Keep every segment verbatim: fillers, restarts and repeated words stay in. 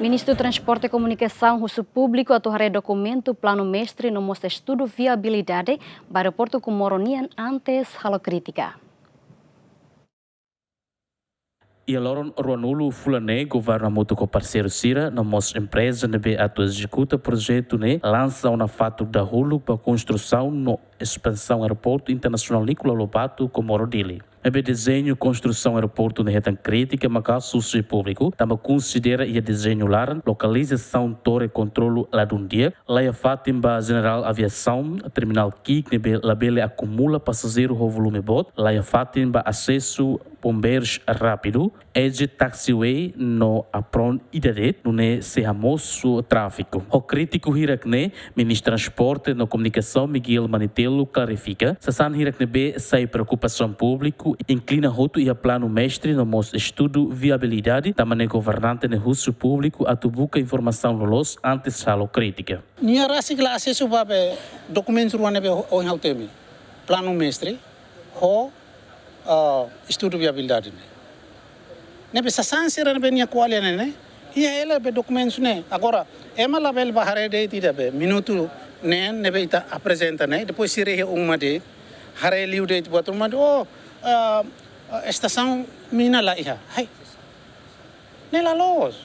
Ministru Transporte Komunikasaun husu públiku atu haree dokumentu planu mestre no mós estudu viabilidade ba aeroportu Comoro nian antes halo krítika. Iha loron ruanulu fulan ne'e, governu hamutuk ho parseiru sira no mós empreza ne'ebé atu ezekuta projetu ne'e lansa ona fatuk dahuluk ba konstrusaun no espansaun Aeroportu Internasionál Nicolau Lobato, Comoro Dili. Ne'ebé dezeñu konstrusaun aeroportu ne'e hetan krítika maka'as husi públiku, tanba konsidera iha dezeñu laran lokalizasaun tore kontrolu ladún di'ak, laiha fatin ba jenerál aviasaun, terminál ki'ik ne'ebé labele akumula pasajeiru ho volume boot, laiha fatin ba asesu bombeirus rápidu, exit taxiway no apron ida de'it, nune'e sei hamosu tráfiku. Ho krítiku hirak ne'e, Ministru Transporte no Komunikasaun Miguel Manitelo klarifika, sasán hirak ne'ebé sai preokupasaun públiku inklina hotu iha planu mestre no mós estudu viabilidade, tanba ne'e governante ne'e husu públiku atu buka informasaun loloos antes halo krítika. Nia rasik la asesu ba be dokumentu rua ne'ebé ho-, ohin ha'u temi. Planu mestre, ho, ah, estudu viabilidade ne'e. Ne'ebé sasán sira ne'ebé nia ko'alia ne'e, ne'e, iha hela be dokumentu ne'e. Agora, ema labele bá haree de'it ida be minutu neen ne'ebé ita aprezenta ne'e, depois sira iha uma de'it, haree liu de'it buat ruma de'it, oh, ah, ah, estasaun mina la iha. Hai. Ne'e la loos.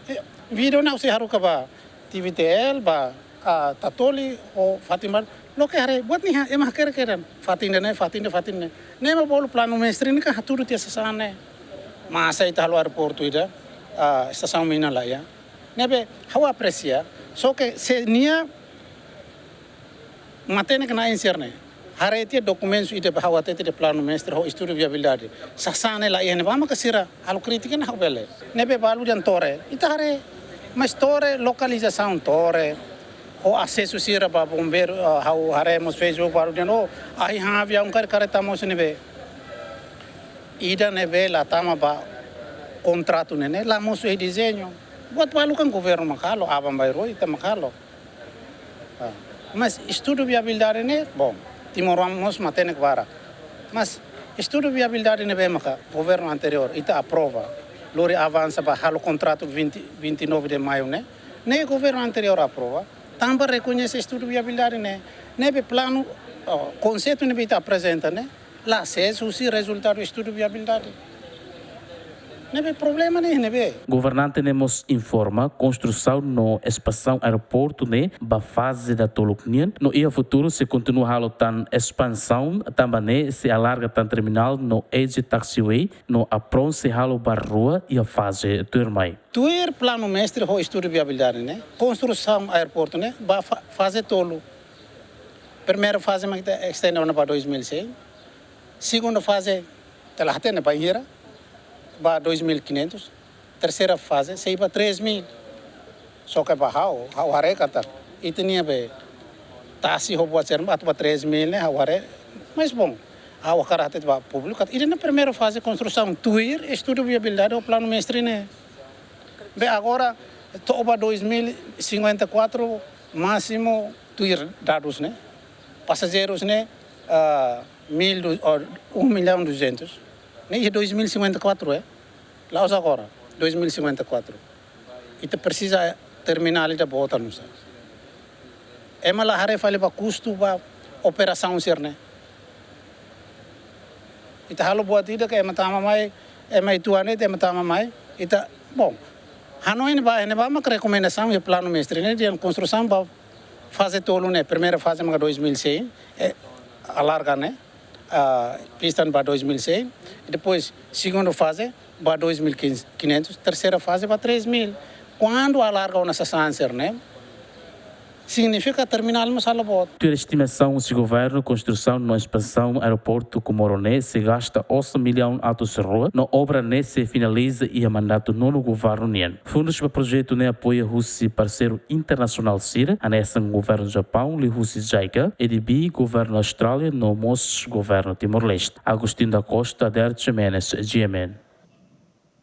Eh, vídeo ne'e ha'u sei haruka ba T V T L, ba, ah, Tatoli, ho fatin ba, loke haree, buat ne'e iha, ema hakerek kedan. Fatin ida-ne'e, fatin ida, fatin ne'e. Ne'e mak bolu planu mestre ne'e ka hatudu tiha sasán ne'e. Masa ita halo aeroportu ida, ah, estasaun mina la iha. Ne'ebé, ha'u apresia. Só ke se nia matenek-na'in sira-ne'e haree tiha dokumentu ida be ha'u hatete de'it planu mestre ho estudu viabilidade. Sasán ne'e la iha ne'ebá maka sira halo krítika ne'e ha'u bele. Ne'ebé balu dehan tore. Ita haree, mas tore lokalizasaun tore. Ho asesu sira ba bombeiru, ah, ha'u haree mós Facebook balu dehan, oh, ahi han aviaun karik karik tama husi ne'ebé. Ida ne'ebé la tama ba kontratu ne'e ne'e, la mosu iha dezeñu. Buat balu kan governu mak halo, aban-bainrua ita mak halo. Ah, mas estudu viabilidade ne'e, bom, timoroan mós matenek barak. Mas estudu viabilidade ne'ebé maka governu anteriór ita aprova, lori avansa ba halo kontratu vinte, vinte e nove de maio ne'e, ne'e governu anteriór aprova, tanba rekoñese estudu viabilidade ne'e, ne'ebé planu, oh, konseitu ne'ebé ita aprezenta ne'e, la asesu husi rezultadu estudu viabilidade. Ne'ebé problema ne'e, ne'ebé. Governante ne'e mós informa konstrusaun no espansaun aeroportu ne'e ba faze datoluk nian, no iha futuru sei kontinua halo tan espansaun, tanba ne'e sei alarga tan terminál no exit taxiway, no apron sei halo ba rua iha faze tuirmai. Tuir planu mestre ho estudu viabilidade ne'e, konstrusaun aeroportu ne'e ba fa-, faze tolu. Primeira faze mak ita estende ona ba dois mil e cem. Segunda faze, ita la hatene bainhira, ba dois mil e quinhentos. Terseira faze, sei ba três mil. Só ke ba ha'u, ha'u haree katak ita-nia be tasi ho buat sira atu ba três mil ne'e, ha'u haree. Mas bom, ha'u hakarak hatete ba públiku katak ida-ne'e primeira faze konstrusaun tuir estudu viabilidade ho planu mestre ne'e. Be agora, to'o ba dois mil e cinquenta e quatro, másimu tuir dadus ne'e. Pasajeirus ne'e, ah, mil du-, oh, um milhão duzentos. Ne'e iha dois mil e cinquenta e quatro, eh? La'ós agora, dois mil e cinquenta e quatro. Ita presiza terminál ida boot nu'usá. Ema la haree fali ba kustu ba operasaun sira-ne'e. Ita halo buat ida ke ema tama mai, ema uitoan ne'e, ema tama mai, ita, bom, hanoin ba, ne'ebá mak rekomendasaun iha planu mestre ne'e, dehan konstrusaun ba faze tolu ne'e, primeira faze maka dois mil e cem, eh, alarga ne'e, ah, pista ba dois mil e cem, e depois segunda faze ba dois mil e quinhentos, terseira faze ba três mil. Kuandu alarga ona sasán sira-ne'e, signifika terminál mós halo boot. Tuir estimasaun husi governu, konstrusaun no espansaun aeroportu Comoro ne'e sei gasta osan millaun atus rua, no obra ne'e sei finaliza iha mandatu nonu governu nian. Fundus ba projetu ne'e apoia husi parseiru internasionál sira, hanesan governu Japaun, liuhusi JICA, ADB, governu Austrália, no mós governu Timor-Leste. Agostinho da Costa, Adérito Ximenes, G M N.